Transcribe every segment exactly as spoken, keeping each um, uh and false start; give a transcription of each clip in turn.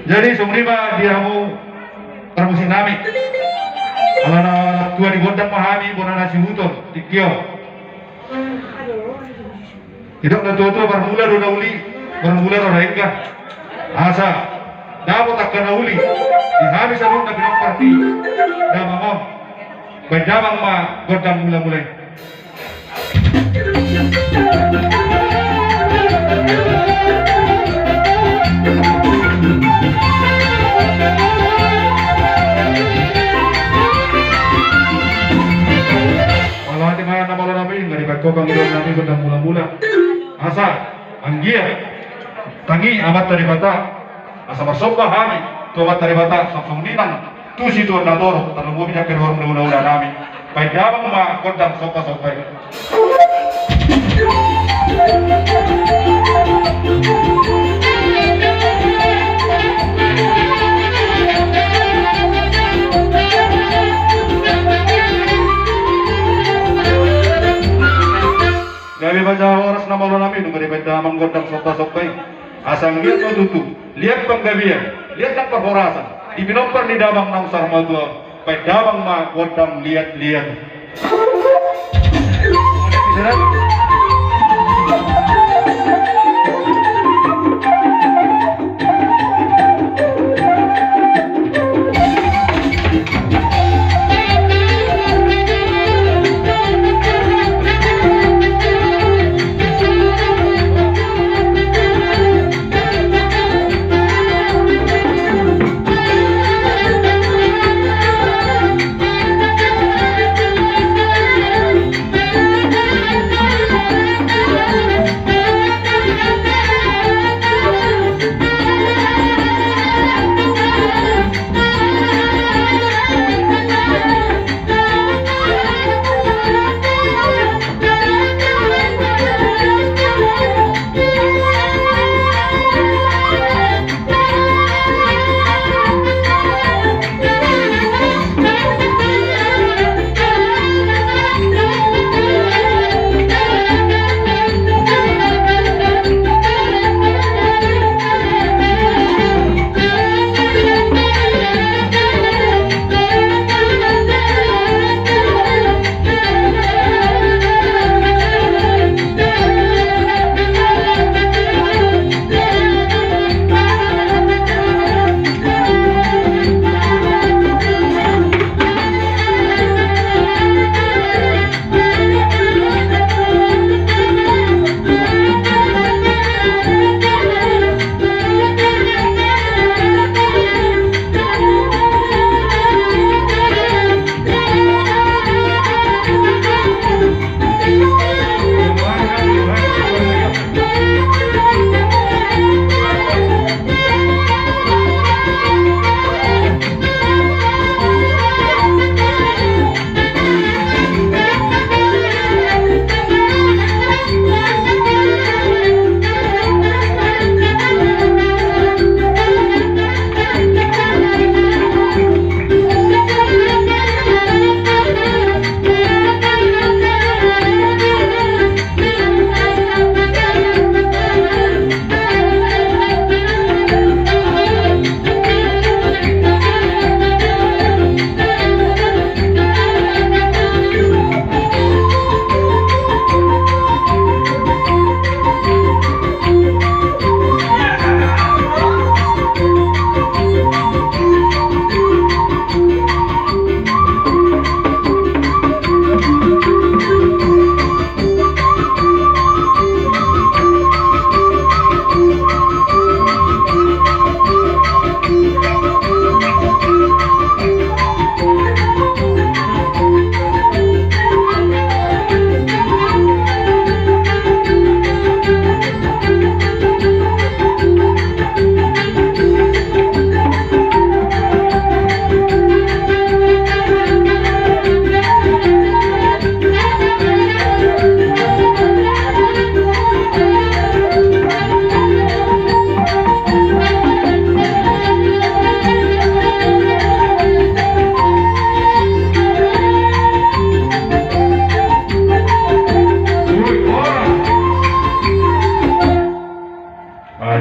Jadi songon i ma di hamu parmusik nami. Ala na tua ni gondang ma hami, bona na sihuton tingki on. Didok na tua-tua, marmula do na uli, marmula do na denggan. Asa dapot angka na uli di hami saluhutna pinompar ni damang on, baen damang ma gondang mula-mula i. Mauliate ma na malo nami, nga dibaen ho panghidoan nami gondang mula-mula. Asa anggiat tangi Amanta Debata, asa marsomba hami tu Amanta Debata songon i nang tu situan na torop, tarlumobi di angka dua mula-mula nami. Baen damang ma gondang somba-somba i. Gabe pasahat horas na malo nami, nunga dibaen damang gondang somba-somba i. Asa anggiat ma tutu liat panggabean, liat nang parhorasan di pinompar ni damang naung saur matua. Baen damang ma gondang liat-liat.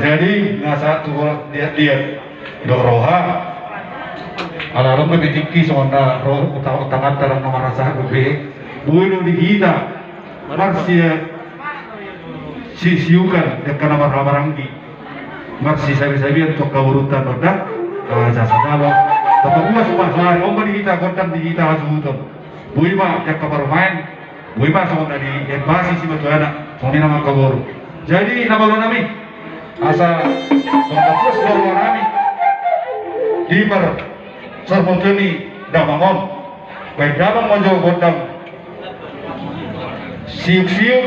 Jadi nga sahat tu horas liat-liat. Dok roha. Ala adong na pe tingki songon na ro uta-, utanganta dang na marasa be. Boi do di hita marsi, si-, siukan di angka na marhahamaranggi. Marsisabisabian tu angka borunta dohot dang. Ah, sasa dalo. Tapabuas ma sahari on ma di hita gondang di hita hasuhuton. Boi ma di angka parumaen. Boi ma songon na diembasi simatuana, songon i nang angka boru. Jadi na malo nami, asa songon na puas do roha nami di parsormutuon ni damang on. Baen damang ma jo gondang siuksiuk,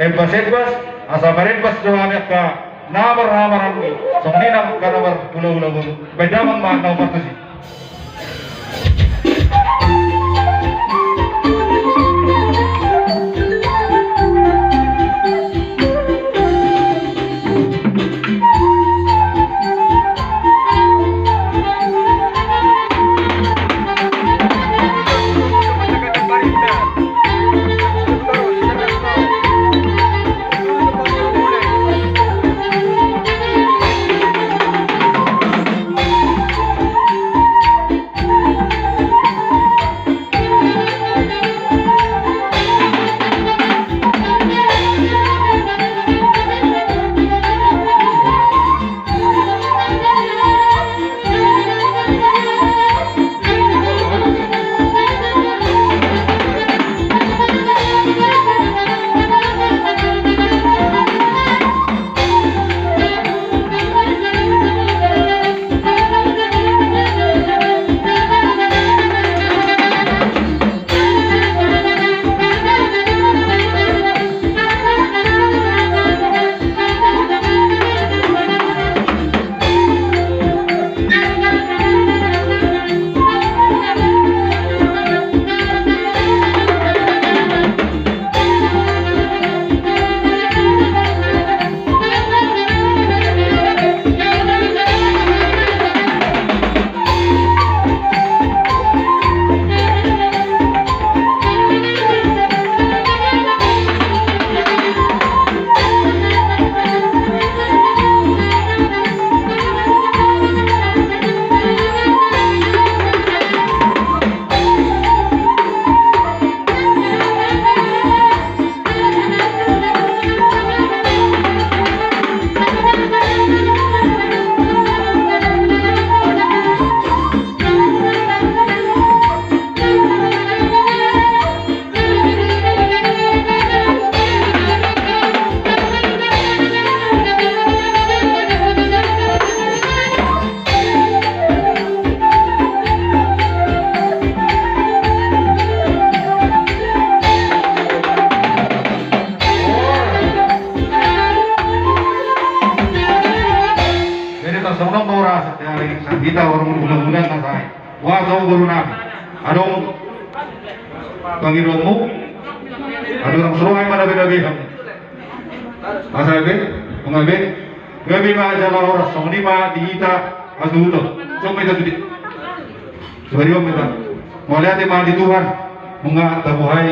embasembas, asa marembas jo hami angka na marhahamaranggi, songon i nang angka na marhulahula boru. Baen damang ma na upartusi. Jadi, tarsongon on ma ora, sa-, sa-, hita orang muda-muda, na sai. Wah, tau boru nami. Adong pangidoanmu? Adong orang suruh, ai, mana beda-beda. Asa be, nunga be. Gabe ma jala horas, songon i ma di hita hasuhuton. Songon i ma hita sude. Songon i ma hita. Mauliate ma di Tuhan. Nunga tabuhai